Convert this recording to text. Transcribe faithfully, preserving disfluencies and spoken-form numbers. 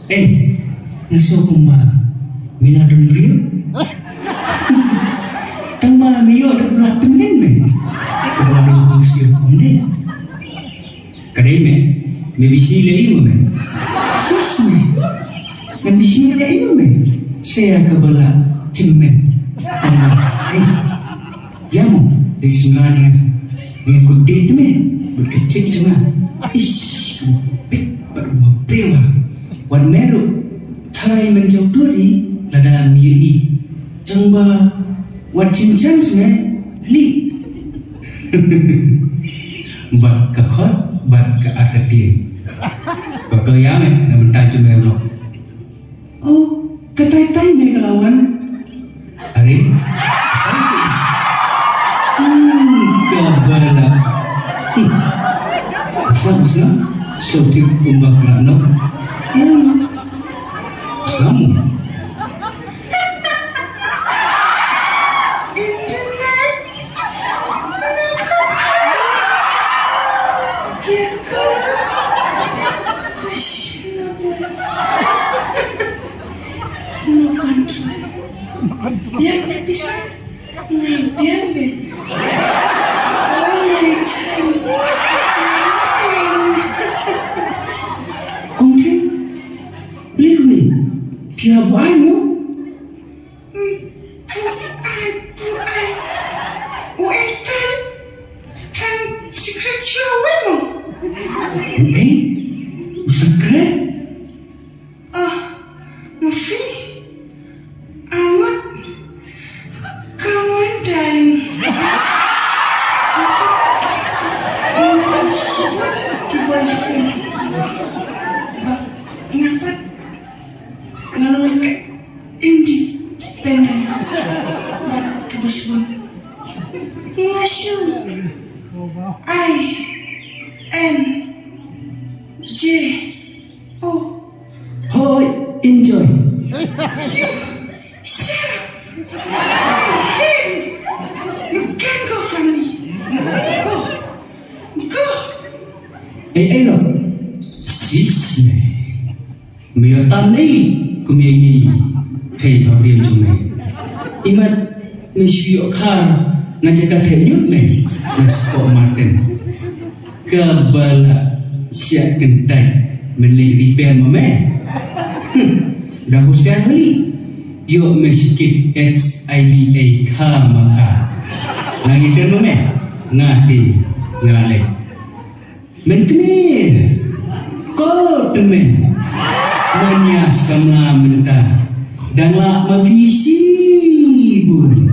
Eh, nga sngew kumba me la don briew. Tang ba me ïoh da bla tymmen me. Ka bla don briew kumne. Ka dei me, me bishni lei mo me. Sis me. Me bishni lei mo me. Saya ka bla tymmen. Tang ba, eh. Ïa mo, dei sngewbha ïa nga. Nga kut dei te me, bad ka chik jong nga. Ish, ka bit, bad ka bewa. Wat me ruh, tharai men jaw turi, lada me ïohi. Jong ba, wat jingchang me, li. Bad ka khot, bad ka ar ka tieng. Ka to ïa me, na bynta jong me ruh. Oh, ka tai tai me ka la wan. Are? Hmm, ka bala. Hmm. Aslam, aslam. So, ki kumba kena no. Hmm. Aslam. Questionable. No control. Yang episode ngai biang be. Oh my God. Kong Tin, beli kuni. Pia buai mo. Hmm, buai, buai. Uai tan, tan secret show mo. Uai, secret? Ah, Mufi, amat, come on, darling. Amat, sebut ki boyfriend. Ba, ngafat, ngalun ke independent. Ba, ki boyfriend. Ngasu. I, N, J, O. Hoi, enjoy. You, shut up. I hate you. You can't go from me. Go. Go. Ei, ei, lo. Sis, ne. Me ïoh tam nei, kum ïa ngi, thei pha briew jong me. Imat, me shu ïoh khar, nga jaka thei ñiut me, nga spok maten. Ka bala siak kyntai, men leh repair ma me. Da husiar hali, ïoh me sikit H I V A kha ma kha. Nga ngi kren ma me, nga te, nga leh. Men kmie. Ko tymmen. Men ïa samla mynta. Dang lah ma phi shibun.